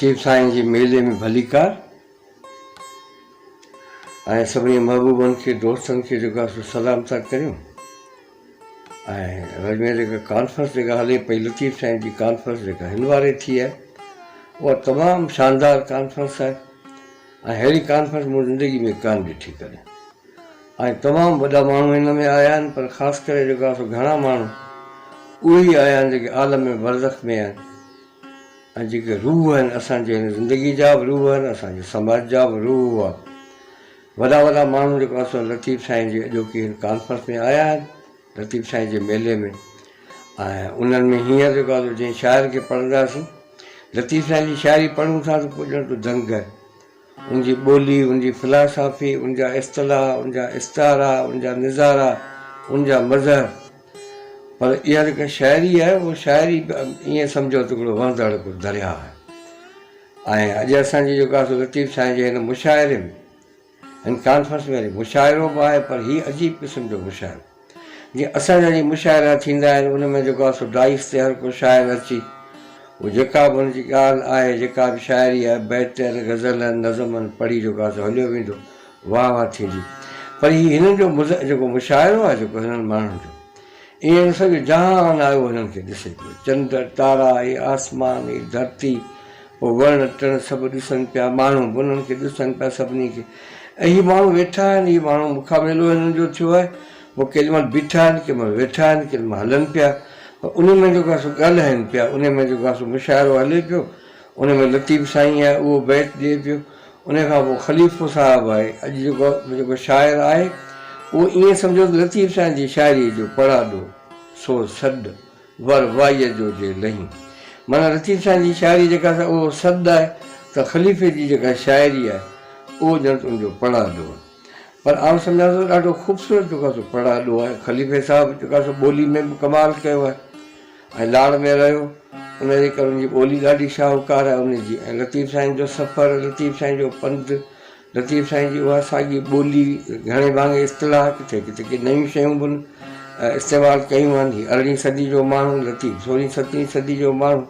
لطيف سائين جي ميلي ۾ ڀليڪار ۽ سڀني محبوبن کي دوستن کي جيڪو آهي سو سلام ٿا ڪريون ۽ رڄ ۾ جيڪا ڪانفرنس جيڪا هلي پئي لطيف سائين جي ڪانفرنس جيڪا هن واري ٿي آهي اها تمام شاندار ڪانفرنس آهي ۽ اهڙي ڪانفرنس مون زندگي ۾ ڪانه ڏٺي ڪڏهن ۽ تمام وڏا ماڻهو هن ۾ آيا آهن پر خاص ڪري جيڪو آهي سو گهڻا ماڻهو اهي ئي آيا آهن جيڪي عالم برزخ ۾ آهن ۽ جيڪي روح آهن اسان جي هن زندگي جا به روح آهن اسان جي سماج جا به روح هئا. وڏا وڏا ماڻهو جيڪو آهي سو لطيف سائين جي اڄوڪي هن ڪانفرنس ۾ آيا آهن لطيف سائين جي ميلي ۾ ۽ انهن ۾ هينئر جيڪو آهي سو جنهن شاعر کي پڙهنداسين لطيف سائين جي شاعري پڙهون ٿا ته پوء ڄڻ ته دنگ آهي ان جي ٻولي، ان جي فلاسافي، ان جا اصطلاح، ان جا استعارا، ان جا نظارا، ان جا مظهر. پر اها جيڪا شاعري آهي، اها شاعري به ائين سمجهو ته هڪڙو وهندڙ هڪڙو درياهه آهي. ۽ اڄ اسان جي جيڪو آهي سو لطيف سائين جي هن مشاعري ۾، هن ڪانفرنس ۾ وري مشاعرو به آهي پر هي عجيب قسم جو مشاعرو. جيئن اسان جا جي مشاعرا ٿيندا آهن ان ۾ جيڪو آهي سو ڊائس تي هر ڪو شاعر اچي اهو جيڪا به هن جي ڳالهه آهي جيڪا به شاعري آهي بيت آهن غزل آهن نظم آهن پڙهي جيڪو آهي سو هليو ويندو واهه واهه ٿيندي پر هي هنن جو جيڪو مشاعرو آهي جيڪو هنن ماڻهن جو ائين ڏسو جو جهان آيو هنن کي ڏسي پيو چنڊ تارا هي آسمان هي ڌرتي پوء وڻ ٽڻ سڀ ڏسن پيا، ماڻهو به انهن کي ڏسن پيا سڀني کي ۽ هي ماڻهو ويٺا آهن، هي ماڻهو مکاميلو هنن جو ٿيو آهي، پوء ڪيڏي مهل بيٺا آهن، ڪيڏي مهل ويٺا آهن، ڪيڏي مهل هلن پيا، پر انهي ۾ جيڪو آهي سو ڳالهائن پيا، انهي ۾ جيڪو آهي سو مشاعرو هلي پيو، انهي ۾ لطيف سائين آهي اهو بيت ڏئي پيو، انهي کان پوء خليفو صاحب آهي، اڄ جيڪو جيڪو شاعر آهي اهو ائين سمجهو ته لطيف سائين جي شاعريء جو پڙاڏو، سو سڏ. ور وائيء جو جي لهين. معنيٰ لطيف سائين جي شاعري جيڪا سا اهو سڏ آهي ته خليفي جي جيڪا شاعري آهي اهو ڄڻ ته ان جو پڙاڏو آهي. پر آئون سمجهان ٿو ڏاڍو خوبصورت جيڪو آهي سو پڙاڏو آهي. خليفي صاحب جيڪو آهي سو ٻولي ۾ به ڪمال ڪيو آهي ۽ لاڙ ۾ رهيو ان جي ڪري ان جي ٻولي ڏاڍي شاهوڪار آهي ان جي ۽ لطيف سائين جو سفر لطيف سائين جو پنڌ لطيف سائين جي اها ساڳي ٻولي، گهڻي ڀاڱي اصطلاح، ڪٿي ڪٿي ڪي نيون شيون به استعمال ڪيون آهن. هي ارڙهين صدي جو ماڻهو، لطيف سورهين سترهين صدي جو ماڻهو،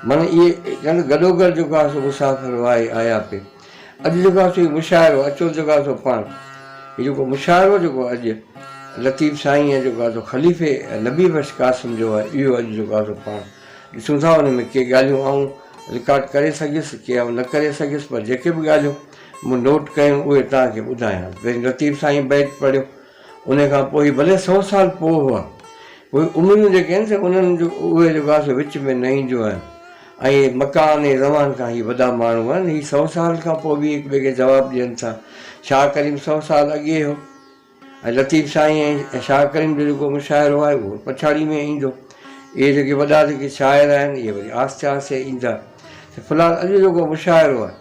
معنيٰ اهي ڄڻ گڏوگڏ جيڪو آهي سو مسافر وائي آيا پئي. اڄ جيڪو آهي سو هي مشاعرو، اچو جيڪو آهي سو پاڻ هي جيڪو مشاعرو جيڪو اڄ لطيف سائين ۽ جيڪو آهي سو خليفي نبي بخش قاسم جو آهي، اهو اڄ جيڪو آهي سو پاڻ ڏسون ٿا ان ۾ ڪي ڳالهيون آئون رڪارڊ ڪري سگهيس ڪي آئون نه ڪري سگهيس پر جيڪي به ڳالهيون مون نوٽ ڪيون اهي توهان کي ٻڌايان. پهرين لطيف سائين بيت پڙهيو ان کان پوء هي ڀلي سئو سال پوء هئا اهي عمريون جيڪي آهن سي انهن جو اهي جيڪو آهي سو وچ ۾ نه اينديون آهن ۽ مڪان ۽ زمان کان هي وڏا ماڻهو آهن هي سئو سال کان پوء به هڪ ٻئي کي جواب ڏين ٿا. شاهه ڪريم سئو سال اڳي هو. ۽ لطيف سائين ۽ شاهه ڪريم جو جيڪو مشاعرو آهي اهو پڇاڙي ۾ ايندو. اهي جيڪي وڏا جيڪي شاعر آهن اهي وري آهستي آهستي ايندا. ته في الحال اڄ جيڪو مشاعرو آهي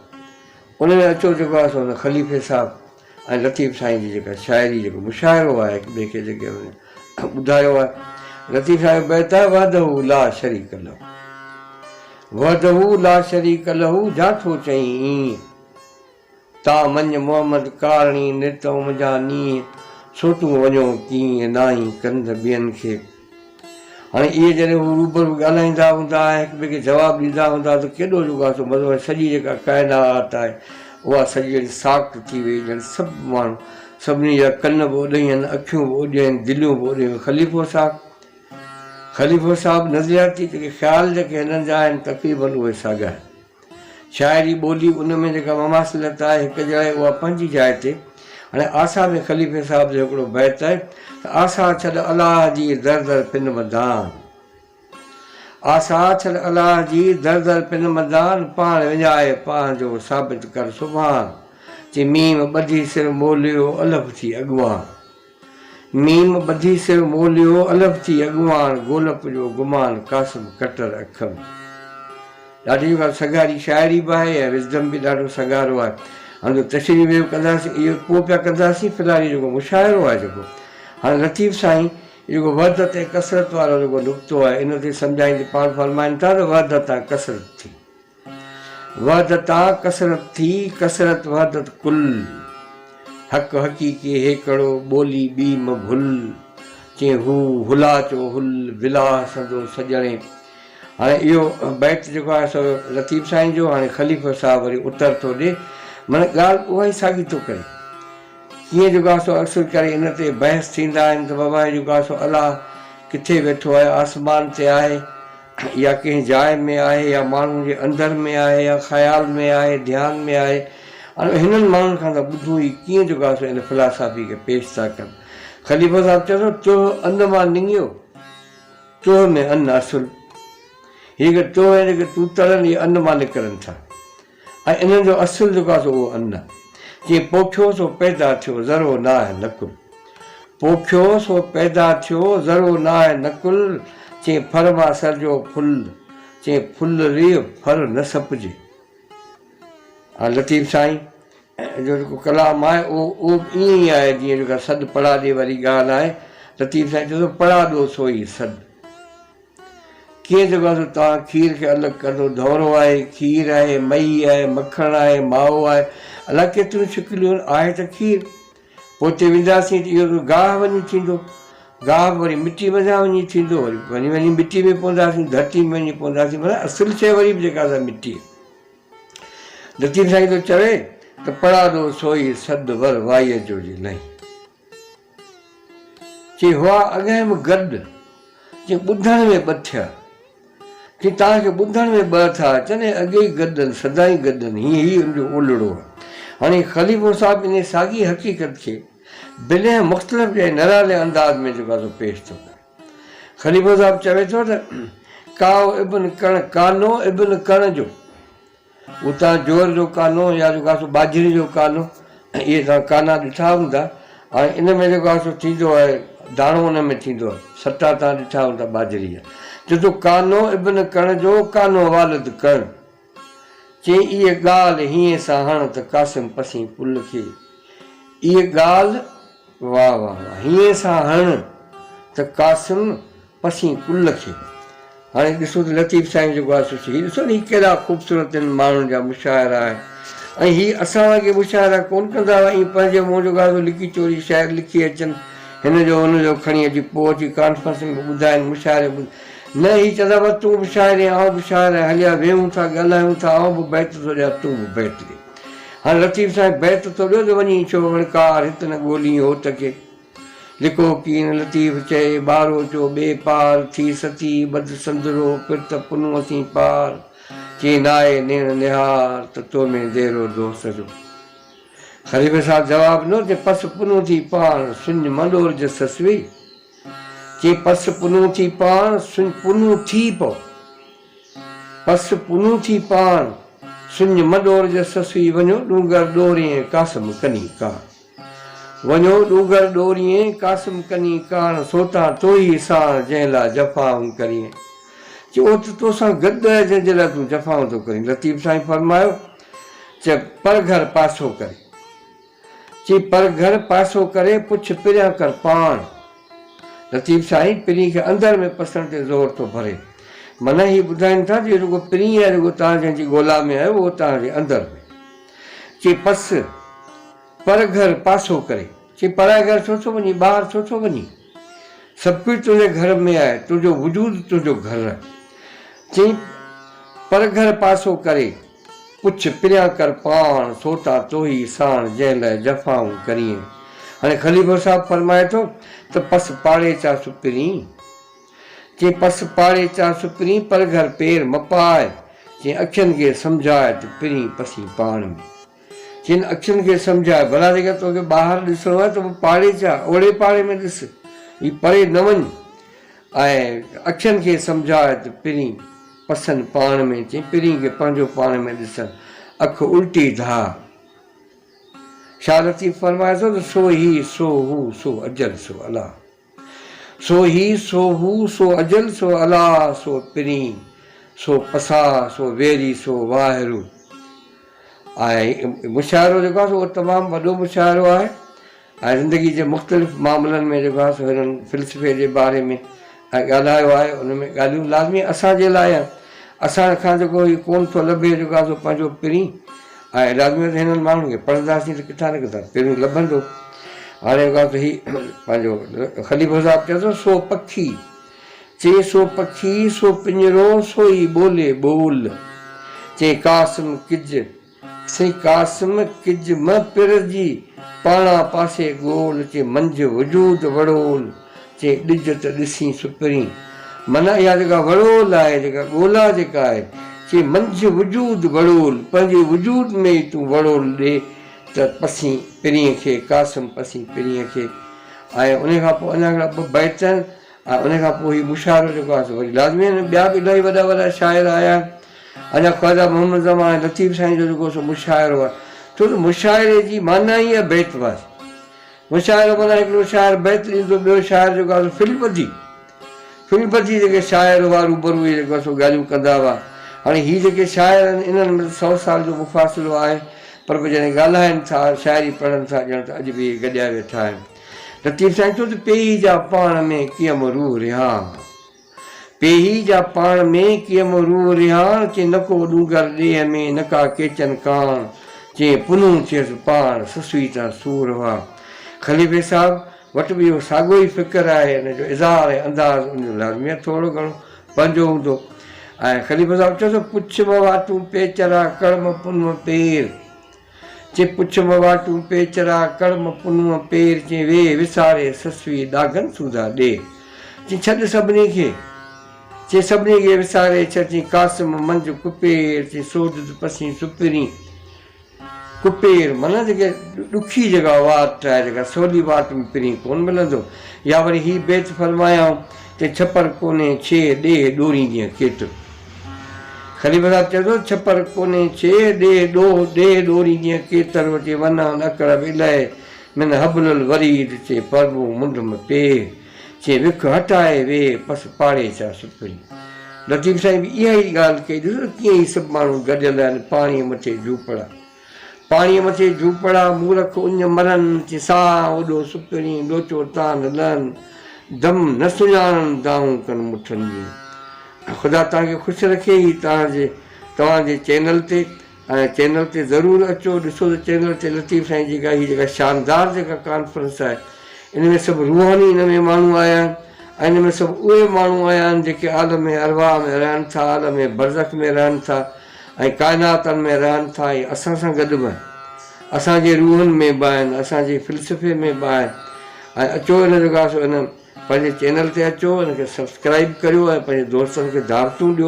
ان ۾ اچو جيڪو آهي سو هن خليفي صاحب ۽ لطيف سائين جي جيڪا شاعري جيڪو مشاعرو آهي هڪ ٻئي کي جيڪي هن ٻڌايو آهي. لطيف سائين جو بيت آهي وحده لا شريڪ له وحده لا شريڪ له جا ٿو چئين ايئن. تا مڃ محمد ڪارڻي نرتئون منجهان نينهن، سو تون وڃو ڪيئن ناهين ڪنڌ ٻين کي. هاڻي اهي جڏهن هو روبرو ڳالهائيندا هوندا ۽ هڪ ٻئي کي جواب ڏيندا هوندا ته ڪيڏو جيڪو آهي سو مزو ۽ سڄي جيڪا ڪائنات آهي اها سڄي ڄڻ ساڪت ٿي وئي ڄڻ سڀ ماڻهو سڀني جا ڪن به اوڏهين آهن اکيون به اوڏهين آهن دليون به اوڏهين خليفو صاحب خليفو صاحب نظرياتي جيڪي خيال جيڪي هنن جا آهن تقريبن اهي ساڳيا آهن. شاعري ٻولي ان ۾ جيڪا مماثلت آهي هڪ جهڙائي اها پنهنجي جاء تي. هاڻي آسا ۾ خليفي صاحب جو هڪڙو بيت آهي ته آسا ڇڏ الله جي در در پن مدان آسا ڇڏ الله جي در در پن مدان پاڻ وڃائي پنهنجو ثابت ڪر سبحان چي ميم ٻڌي سر موليو الف ٿي اڳواڻ. ميم ٻڌي سر موليو، الف ٿي اڳواڻ، گولپ جو گمان، قاسم ڪٽر اک ۾. ڏاڍي جيڪا سگهاري شاعري به آهي ۽ وزڊم به ڏاڍو سگهارو آهي. هاڻي جو تشريح ويو ڪنداسين اهو پوء پيا ڪنداسين في الحال هي جيڪو مشاعرو آهي جيڪو هاڻي لطيف سائين جيڪو وحدت ۽ ڪثرت وارو جيڪو نقطو آهي ان تي سمجهائيندي پاڻ فرمائن ٿا ته وحدت تان ڪثرت ٿي. وحدتا ڪثرت ٿي، ڪثرت وحدت ڪل. حق حقيقي هيڪڙو، ٻولي ٻي م ڀل. چين هو هلا چو هل، ولاهه سندو سڄڻي. هاڻي اهو بيت جيڪو آهي سو لطيف سائين جو، هاڻي خليفو صاحب وري اتر ٿو ڏي، معنيٰ ڳالهه اها ئي ساڳي ٿو ڪري. ڪيئن جيڪو آهي سو اڪثر ڪري ان تي بحث ٿيندا آهن ته بابا هي جيڪو آهي سو الله ڪٿي ويٺو آهي، آسمان تي آهي يا ڪنهن جاء ۾ آهي يا ماڻهو جي اندر ۾ آهي يا خيال ۾ آهي، ڌيان ۾ آهي. هاڻي هنن ماڻهن کان ته ٻڌون هي ڪيئن جيڪو آهي سو ان فلاسافي کي پيش ٿا ڪن. خليفو صاحب چوي ٿو، تنهن ان مان نڱيو. ٽوهه ۾ ان اصل، هي جيڪي ٽوهه ۽ جيڪي توتڙ آهن اهي ان مان نڪرن ٿا ۽ انهن جو اصل جيڪو آهي سو اهو ان آهي. جيئن پوکيو سو پيدا ٿيو ذرو ناهه نقل. پوکيو سو پيدا ٿيو ذرو ناهه نقل، چئين ڦر مان سرجو ڦل، چئين ڦل ريء ڦر نه سپجي. هاڻ لطيف سائين جو جيڪو ڪلام آهي اهو اهو به ائين ئي آهي جيئن جيڪا سڏ پڙاڏي واري ڳالهه آهي. لطيف سائين چوي ٿو پڙاڏو سو ئي سڏ. ڪيئن جيڪو آهي سو توهان کير کي الڳ ڪندو، ڌؤنرو آهي، کير آهي، مهي آهي، مکڻ آهي، مائو آهي، الاء ڪيتريون شڪليون آهن، آهي ته کير. پوئتي وينداسين ته اهو ته گاهه وڃي ٿيندو، گاهه به وري مٽي منجهان وڃي ٿيندو، وري وڃي وڃي مٽي ۾ پونداسين، ڌرتي ۾ وڃي پونداسين، معنيٰ اصل شيء وري به جيڪا سا مٽي آهي. لطيف سائين ٿو چوي ته پڙاڏو سوئي سڏ ور وائيء جو جي لئين. چي هئا اڳهين به گڏ، چي ٻڌڻ ۾ ٻه ٿيا. چي توهان کي ٻڌڻ ۾ ٻه ٿا اچن ۽ اڳي ئي گڏ آهن، سدائين گڏ آهن، هيء هي ان جو اولڙو آهي. هاڻي خليفو صاحب انهيء ساڳيء حقيقت کي بنهه مختلف ۽ نرالي انداز ۾ جيڪو آهي سو پيش ٿو ڪري. خليفو صاحب چوي ٿو ته، ڪائو ابن ڪڻ ڪانو ابن ڪڻ جو. اتان جوئر جو ڪانو يا جيڪو آهي سو ٻاجهري جو ڪانو اهي توهان ڪانا ڏٺا هوندا. هاڻي ان ۾ جيڪو آهي سو ٿيندو آهي داڻو ان ۾ ٿيندو آهي سٽا توهان ڏٺا هوندا ٻاجهري جا. چئي ٿو ڪانو ابن ڪڻ جو ڪانو والد ڪڻ. چئي ايء ڳالهه هينئين سان هڻ ته قاسم پسين پل کي. ايء ڳالهه واه واه واه هينئين سان هڻ ته قاسم پسين ڪل کي. هاڻي ڏسو ته لطيف سائين جيڪو آهي سو هي ڏسو نه هي ڪيڏا خوبصورت هن ماڻهن جا مشاعرا آهن ۽ هي اسان وانگي مشاعرا ڪونه ڪندا هئا ائين پنهنجي منهن جو گازو لڪي چوري شعر لکي اچن هن جو هن جو کڻي اچي پوء اچي ڪانفرنس ۾ ٻڌائين مشاعري ۾ نه هي چوندا هئا تون به شاعر آهين آئون به شاعر آهيان هليا ويهون ٿا ڳالهايون ٿا آئون به بيت ٿو ڏيان تون به بيت ڏي هاڻي لطيف سائين بيت ٿو ڏيو ته وڃي ڇو وڻڪار هت نه ڳولين هوت کي. لڪو ڪين لطيف چئي، ٻاروچو ٻئي پار، ٿي ستي ٻڌ سندرو، پرت پنهونء سين پار، چي نائي نيڻ نهار، ته تو ۾ ديرو دوست جو. خليفي صاحب جواب ڏنو ته پس پنهون ٿي پاڻ، سڃ منڏورج سسوي. چي پس پنهون ٿي پاڻ، سڃ پنهون ٿي پئو. پس پنهون ٿي پاڻ، سڃ منڏورج سسوي، وڃو ڏونگر ڏورين، قاسم ڪني ڪاڻ. وڃو ڏونگر ڏوريين، قاسم ڪني ڪاڻ، سوتان توهي ساڻ، جنهن لاء جفائون ڪرين. چي اهو ته توسان گڏ آهي، جنهن جي لاء تون جفائون ٿو ڪرين. لطيف سائين فرمايو، چي پرگهر پاسو ڪري. چي پرگهر پاسو ڪري، پڇ پريان ڪر پاڻ. لطيف سائين پرين کي اندر ۾ پسڻ تي زور ٿو ڀري. معنيٰ هي ٻڌائين ٿا ته اهو جيڪو پرين آهي، جيڪو توهان جنهن جي ڳولا ۾ آهيو، اهو توهان جي اندر ۾. چي پس پر گهر پاسو ڪري. چي پرائي گهر ڇو ٿو وڃين، ٻاهر ڇو ٿو وڃين؟ سڀ ڪجهه تنهنجي گهر ۾ آهي، تنهنجو وجود تنهنجو گهر آهي. چي پر گهر پاسو ڪري، پڇ پريان ڪر پاڻ، سوتا توهي ساڻ، جنهن لئه جفائون ڪرين. هاڻي خليفو صاحب فرمائي ٿو ته پس پاڙيچا سپرين. چي پس پاڙي چا سپرين پر گهر پير م پاء، چي اکين کي سمجهاء ته پرين پسين پاڻ ۾. چين اکين کي سمجهاء، ڀلا جيڪر توکي ٻاهر ڏسڻو آهي ته پوء پاڙي چا، اوڙي پاڙي ۾ ڏس، هي پري نه وڃ. ۽ اکين کي سمجهاء ته پرين پسن پاڻ ۾، چي پرين کي پنهنجو پاڻ ۾ ڏسڻ، اک الٽي ڌاء. شاهه لطيف فرمائي ٿو ته سو هي، سو هو، سو اجل، سو الله. سو هي، سو هو، سو اجل، سو الله، سو پرين، سو پساهه، سو ويري، سو واهرو. ۽ مشاعرو جيڪو آهي سو اهو تمام وڏو مشاعرو آهي ۽ زندگي جي مختلف معاملن ۾ جيڪو آهي سو هنن فلسفي جي باري ۾ ۽ ڳالهايو آهي ان ۾ ڳالهيون لازمي اسان جي لاء آهن اسان کان جيڪو هي ڪون ٿو لڀي جيڪو آهي سو پنهنجو پرين ۽ لازمي آهي ته هنن ماڻهن کي پڙهنداسين ته ڪٿان نه ڪٿان پرين لڀندو. هاڻي جيڪو آهي سو هي پنهنجو خليفو صاحب چئي ٿو سو پکي چي سو پکي سو پڃرو سو ئي ٻولي ٻول. چي قاسم ڪج سي قاسم ڪج م پر جي پاڻا پاسي ڳول چي منجهه وجود وڙول چي ڏج ته ڏسين سپرين معنيٰ اها جيڪا وڙول آهي جيڪا ڳولا جيڪا آهي چي منجهه وجود وڙول پنهنجي وجود ۾ ئي تون وڙول ڏي ته پسين پرينء کي قاسم پسين پرينء کي ۽ ان کان پوء اڃا هڪڙا ٻه بيت آهن ۽ ان کان پوء هي مشاعرو جيڪو آهي سو وري لازمي آهن ٻيا به الاهي وڏا وڏا شاعر آيا آهن اڃا خواجه محمد زمان ۽ لطيف سائين جو جيڪو سو مشاعرو آهي ڇو ته مشاعري جي معنيٰ ئي آهي بيت بازي مشاعرو معنيٰ هڪڙو شاعر بيت ڏيندو ٻيو شاعر جيڪو آهي سو فل ٻڌي فل ٻڌي جيڪي شاعر هئا روبرو اهي جيڪو آهي سو ڳالهيون ڪندا هئا هاڻي هي جيڪي شاعر آهن انهن ۾ سو سال جو مفاصلو آهي پر پوء جڏهن ڳالهائن ٿا شاعري پڙهن ٿا ڄڻ ته اڄ به اهي گڏيا ويٺا آهن لطيف سائين چيو ته پيهي جا پاڻ ۾ ڪيم روح رهاڻ، پيهي جا پاڻ ۾ ڪيم روح رهاڻ، چي نه ڪو ڏونگر ڏيهه ۾ نه ڪا ڪيچن ڪاڻ، چي پنهون ٿيس پاڻ، سسئي تان سور هئا. خليفي صاحب وٽ به اهو ساڳيو ئي فڪر آهي، ان جو اظهار ۽ انداز ان جو لازمي آهي ٿورو گهڻو پنهنجو هوندو ۽ خليفو صاحب چيو ته پڇ م واٽون پيچرا، ڪڙم پنهون پير. چي پڇ م واٽون پيچرا، ڪڙم پنهونء پير، چي ويهه وساري سسئي ڏاگهن سوڌا ڏي. چي ڇڏ سڀني کي، چي سڀني کي وساري ڇڏ، چي قاسم منجهه ڪپير، چي سوجد پسين سپرين. ڪپير معنيٰ جيڪي ڏکي جيڪا واٽ آهي، جيڪا سولي واٽ ۾ پرين ڪونه ملندو. يا وري هي بيت فرمايائون ته ڇپر ڪونهي ڇيهه ڏيهه ڏوريندينء ڪيترو. خليفه صاحب چئي ٿو، ڇپر ڪونهي ڇيهه، ڏيهه ڏوهه، ڏيهه ڏوريندينء ڪيترو، چي ونان اقرب اليه من حبل الوريد، چي پربو منڍ م پيهه، چي وک هٽائي ويهه، پس پاڙي ڇا سپرين. لطيف سائين به اها ئي ڳالهه ڪئي، ڏسو ته ڪيئن هي سڀ ماڻهو گڏيل آهن، پاڻيء مٿي جهوپڙا. پاڻيء مٿي جهوپڙا، مورک اڃ مرن، چي ساهه اوڏو سپرين، لوچو تان نه لهن، دم نه سڃاڻن، دانهون ڪن مٺن جون. خدا توهان کي خوش رکي هي توهان جي توهان جي چينل تي ۽ چينل تي ضرور اچو ڏسو ته چينل تي لطيف سائين جيڪا هي جيڪا شاندار جيڪا ڪانفرنس آهي ان ۾ سڀ روحاني ان ۾ ماڻهو آيا آهن ۽ ان ۾ سڀ اهي ماڻهو آيا آهن جيڪي عالم ارواح ۾ رهن ٿا عالم برزخ ۾ رهن ٿا ۽ ڪائناتن ۾ رهن ٿا ۽ اسان سان گڏ به آهن اسان جي روحن ۾ به آهن اسان جي فلسفي ۾ به آهن ۽ اچو ان جيڪا سو ان پنهنجي چينل تي اچو ان کي سبسڪرائيب ڪريو ۽ پنهنجي دوستن کي دعوتون ڏيو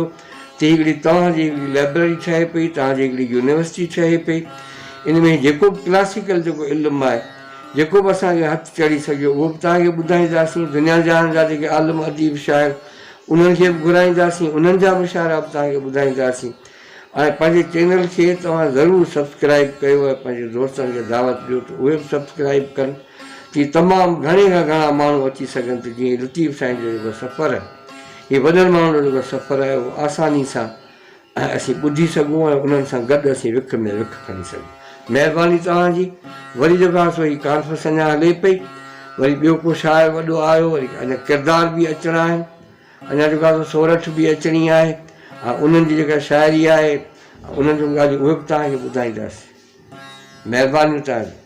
ته هي هڪڙي توهان جي هڪڙي لائبريري ٺهي پئي توهان جي هڪڙي يونيورسٽي ٺهي پئي ان ۾ جيڪو به ڪلاسيڪل جيڪو علم آهي جيڪو به اسان کي هٿ چڙهي سگهيو اهو به توهان کي ٻڌائينداسين دنيا جهان جا جيڪي عالم اديب شاعر انهن کي به گهرائينداسين انهن جا مشاعرا به توهان کي ٻڌائينداسين ۽ پنهنجي چينل کي توهان ضرور سبسڪرائيب ڪيو ۽ پنهنجي دوستن کي دعوت ڏيو ته اهي به سبسڪرائيب ڪن جيئن تمام گهڻي کان گهڻا ماڻهو اچي سگهن ته جيئن لطيف سائين جو جيڪو سفر آهي هي وڏن ماڻهن جو جيڪو سفر آهي اهو آساني سان اسين ٻڌي سگهون ۽ انهن سان گڏ اسين وک ۾ وک کڻي سگهون مهرباني توهان جي وري جيڪو آهي سو هي ڪانفرنس اڃا هلي پئي وري ٻيو ڪو شاعر وڏو آيو وري اڃا ڪردار به اچڻا آهن اڃا جيڪو آهي سو سورٺ به اچڻي آهي ۽ انهن جي جيڪا شاعري آهي انهن جون ڳالهيون اهي به توهان کي ٻڌائينداسين. مهربانيون توهان جون.